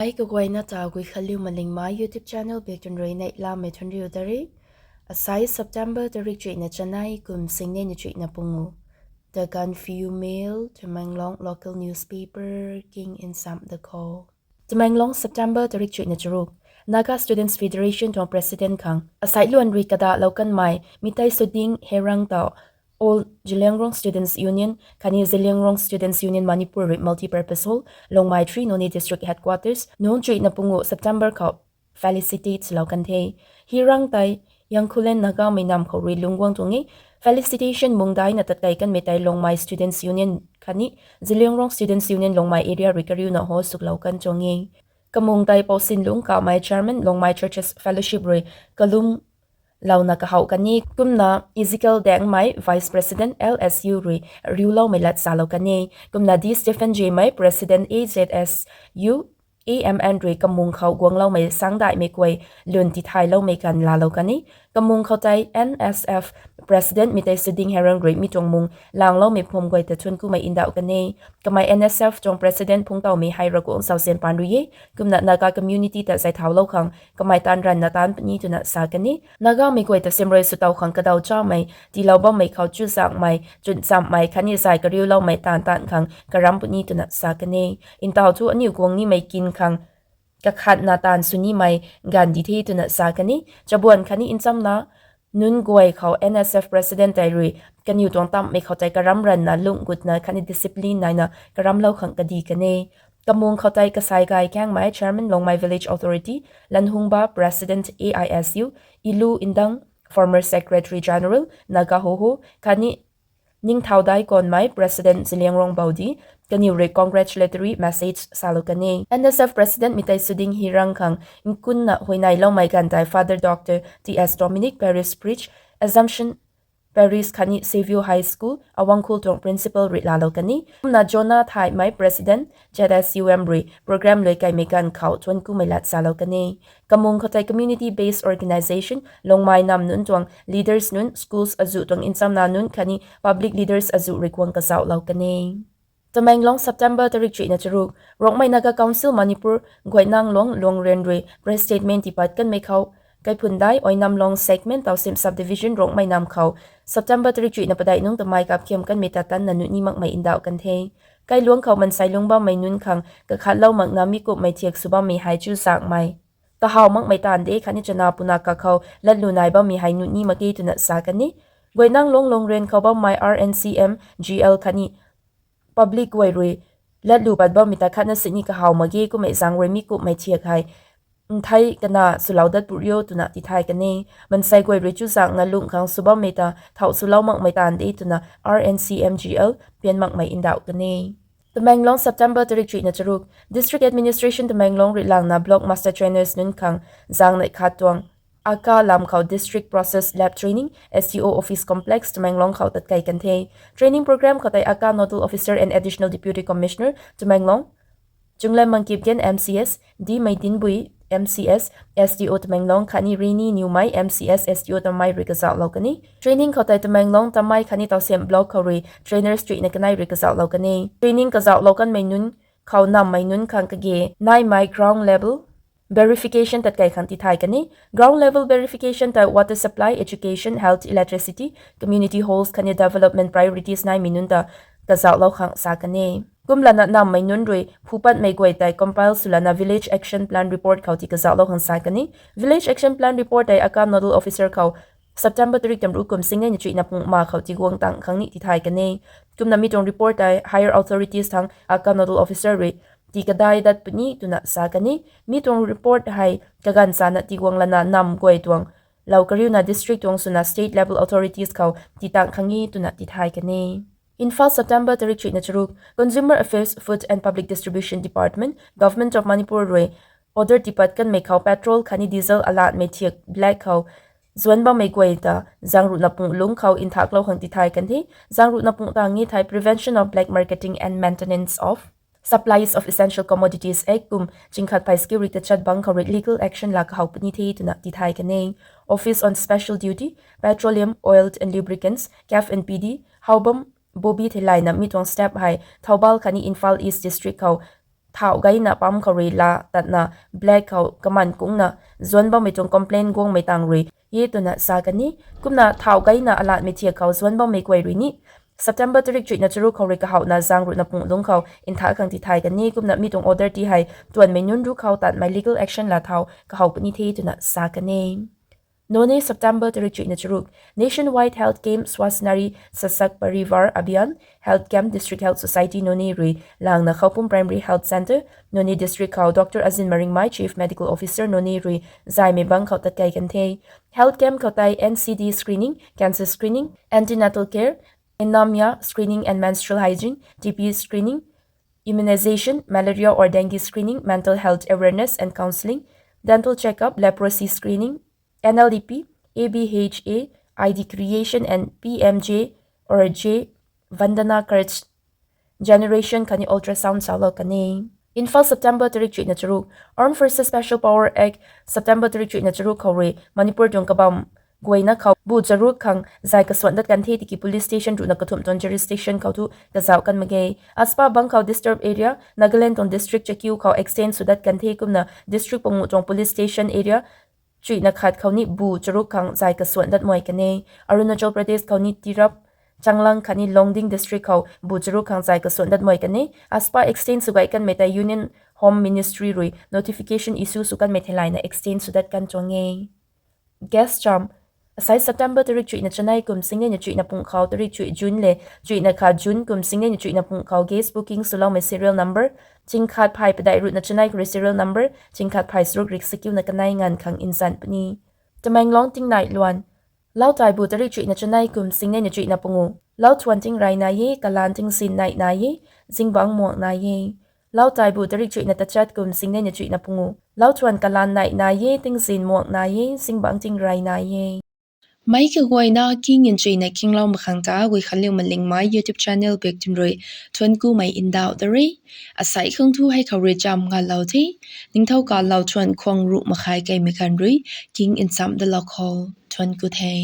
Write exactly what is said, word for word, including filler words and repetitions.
Ai kaguayna ta Guikhanliu Malingmei YouTube channel bak tun rui neihlamei thuanriu da re. Asai September tarik chuihna chanei kum singnei na chuihna pungu. The Gaanphiu Mail, Tamenglong local newspaper, king in sam da kho. Tamenglong, September tarik chuihna charuk. Naga Students Federation tuang President khang asai luan rui kadahlou kanmei Mitei Suding Herang ta All Zeliangrong Students Union khatni Zeliangrong Students Union Manipur rui Multipurpose Hall, Longmai three, Noney District Headquarters nung chuihna pungu September khou felicitate lou kan the. Herang tei Yangkhulen Nagamei nam khou rui lungc guang tuang e. Felicitation mungdaina tatkei kanmei tei Longmai Students Union khatni Zeliangrong Students Union Longmai area rui kariuna host swlou kan tuang e. Kamung tei Pousin Lungc Kamei, Chairman, Longmai Churches Fellowship rui kalum louna kahow kan e. Kumna Ezekiel Dengmei, Vice President, L S U rui riuloumei lat salou kan e. Kumna D Stephen Jmei, President, A Z S U, A M N rui kamung khou guangloumei sangdaihmei kuay lun tithayloumei kan laalou kan e. Kamung khou tei N S F President Mitei Suding Herang rui mi tuang mung langloumei phum guay ta thuanc kumei ndauh kan e. Kamei N S F tuang President Phungtawmei Hei Rakuang Sausen Paan rui e. Kumna Naga community ta zay thaulou khang kamei taanv ranvna taanv puni twna sa kan e. Nagamei guay ta simrui swtow khang kadaw chamei, tiilou bammei khou chuzaenghmei, chunchamhmei khatni zay kariuloumei taanv taanv khang karam puni twna sa kan e. Ntaw thu aniu guang nimei kin khang kakhatna taanv sw nimei ganv di the twna sa kan e. Chabuan khatni nchamna nunc guay khou N S F President tei rui kaniw tuang tamhmei khou tei karam ranvna lungh gutna khatni discipline naina karamlou khang kadi kan e. Kamung khou tei Kasai Gay Kangmei, Chairman, Longmai Village Authority, Lanhungba, President, A I S U, Ilu Ndang, former Secretary General, Naga Hoho khatni Ningthaudai Konmei, President, Zeliangrong Baudi, kaniw rui congratulatory message salou kan e. N S F President Mitei Suding Herang khang nkunna huayneyloumei ganv tei Father Doctor T S Dominic, Parish Priest, Assumption Parish khatni Savio High School, Awangkhul tuang Principal rui laalou kan e. Kumna Jonah Thaimei, President, Z S U M rui program lui kaimei ganv khou thuanc kumei lat salou kan e. Kamung khou tei community based organisation Longmai nam nunc tuang leaders nunc, schools azuh tuang nchamna nunc khatni public leaders azuh rui guang kazauhlou kan e. Tamenglong, September tarik chuihna charuk. Rongmei Naga Council Manipur Guainanglong Longren rui press statement tiipat kanmei khou, Kaiphundai Oinamlong segment Tausim subdivision Rongmei nam khou September tarik chuihna padeih nungc tamei kapkhiam kanmei ta tanna nuh ni makmei ndauh kan the. Kailuangc khou mansei lungc bammei nunc khang kakhatlou makna mi kumhmei thiak sw bammei hei chuzaenghmei, kahaw makmei taanv de khatni chana puna kakhou latlu nai bammei hei nuh ni mak ge twna sa kan e. Guainanglong Longren khou bammei R N C M, G L khatni public guay rui latlu pat bammei ta khatna sini kahaw mak ge, kummei zaeng rui mi kumhmei thiak hei nthei kana swlou dat puni o twna tithay kan e. Mansei guay rui chuzaenghna lungh khang sw bammei ta thau swlou makmei taanv de twna R N C M G L pian makmei ndauh kan e. Tamenglong, September tarik chuihna charuk. District Administration Tamenglong rui langna Block Master Trainers nunc khang zaeng neih khat tuang Aka lam khou District Process Lab Training, S D O Office Complex, Tamenglong khou tatkei kan the. Training program khou tei Aka Nodal Officer and Additional Deputy Commissioner, Tamenglong, Chunglem Mangkipgen, M C S, D Meidinbui, M C S, S D O Tamenglong khatni Rini Niumei, M C S, S D O Tamei rui kazauhlou kan e. Training khou tei Tamenglong, Tamei khatni Tausim Block khou rui trainers chuihna kanei rui kazauhlou kan e. Training kazauhlou kanmei nunc khou nammei nunc khang kage naimei ground level verification tatkei khang tithay kan e. Ground level verification tei water supply, education, health, electricity, community halls khatni development priorities naimei nunc ta kazauhlou khang sa kan e. Kumlana nammei nunc rui phupatmei guay tei compile swlana Village Action Plan Report khou tii kazauhlou khang sa kan e. Village Action Plan Report tei Aka Nodal Officer khou September tarik tamru kum singnei na chuihna pung ma khou tiguang tang khang ni tithay kan e. Kumna mi tuang report tei higher authorities thang Aka Nodal Officer rui tii kadai dat puni twna sa kan e. Mi tuang report hei kaganv chana tiguang lana nam guay tuang lou kariuna district tuang swna state level authorities khou tii tang khang e twna tithay kan e. Imphal, September tarik chuihna charuk. Consumer Affairs, Food and Public Distribution Department, Government of Manipur rui order tiipat kanmei khou petrol khatni diesel alatmei thiak black khou zuanc bammei guay ta zaeng ruhna pung lungc khou nthaklou khang tithay kan the. Zaeng ruhna pung tang e thei Prevention of Black Marketing and Maintenance of Supplies of Essential Commodities Act kum chingkhat phey skiu rui tachat bang khou rui legal action laa kahaw puni the twna tithay kan e. Office on Special Duty, Petroleum, Oil and Lubricants, CAF and PD, Houbam Bobby theilayna mi tuang step hei Thoubal khatni Imphal East District khou thauh gayna pam khou rui la tatna black khou kaman kungna zuanc bammei tuang complaint guangmei tang rui e twna sa kan e. Kumna thauh gayna alatmei thiak khou zuanc bammei guay rui ni September tarik chuihna charuk khou rui kahouhna zaeng ruhna pung lungc khou ntha khang tithay kan e. Kumna mi tuang order ti hei tuanmei nunc ruc khou tatmei legal action laa thau kahow puni the twna sa kan e. Noney, September tarik chuihna charuk: Nationwide Health Camp Swasth Nari Sasak Parivar Abhiyan, Health Camp District Health Society Noney rui langna Khoupum Primary Health Centre, Noney District khou Dr Azin Maringmai, Chief Medical Officer Noney rui zaymei bangc khou tatkei kan the. Health camp khou tei N C D screening, cancer screening, antenatal care, anemia screening and menstrual hygiene, T B screening, immunization, malaria or dengue screening, mental health awareness and counselling, dental checkup, leprosy screening, N L D P, A B H A, I D creation and P M J or J Vandana Kharch generation khatni ultrasound salou kan e. Imphal, September tarik chuihna charuk: Armed Forces Special Power Act, September tarik chuihna charuk khou rui Manipur tuang kabam guayna khou bu charuk khang zay kasuan dat kan the tiki police station ruhna kathumh tuang jurisdiction khou thu kazauh kan mak ge. Aspa bangc khou disturb area Nagaland tuang district chakiu khou extend sw dat kan the. Kumna district panguh tuang police station area chuihna khat khou ni bu charuk khang zay kasuan dat mei kan e. Arunachal Pradesh khou ni Tirap, Changlang khatni Longding district khou bu charuk khang zay kasuan dat mei kan e. Aspa extend sw gay kanmei tei Union Home Ministry rui notification issue sw kanmei theilayna extend sw dat kan tuang e. Gas cham: Asai September tarik chuihna chanei kum singnei na chuihna pung khou tarik chuih June le chuihna khat June kum singnei na chuihna pung khou gas booking swloumei serial number chingkhat phay padeih ruhna chanei khou rui serial number chingkhat phay charuk rik sakiuna kanei nganv khang nzan puni. Tamenglong tingnai luan: Lautaibu tarik chuihna chanei kum singnei na chuihna panguh: Lauthuan tingrey nai e, kalaan tingzin neih nai e, zingbangc muak nai e. Lautaibu tarik chuihna tachat kum singnei na chuihna panguh: Lauthuan kalaan neih nai e, tingzin muak nai e, zingbangc tingrey nai e. Meic kaguayna king nchuihna kinglou mak khang ta Guikhanliu Malingmei YouTube channel bak tun rui thuanc kumei ndauh ta re. Asai khang thu hei khou rui cham ngalou the. Ningthau kalou thuan khwang ruh makhai keimei khan rui king nchamc dalou khou thuanc ku the.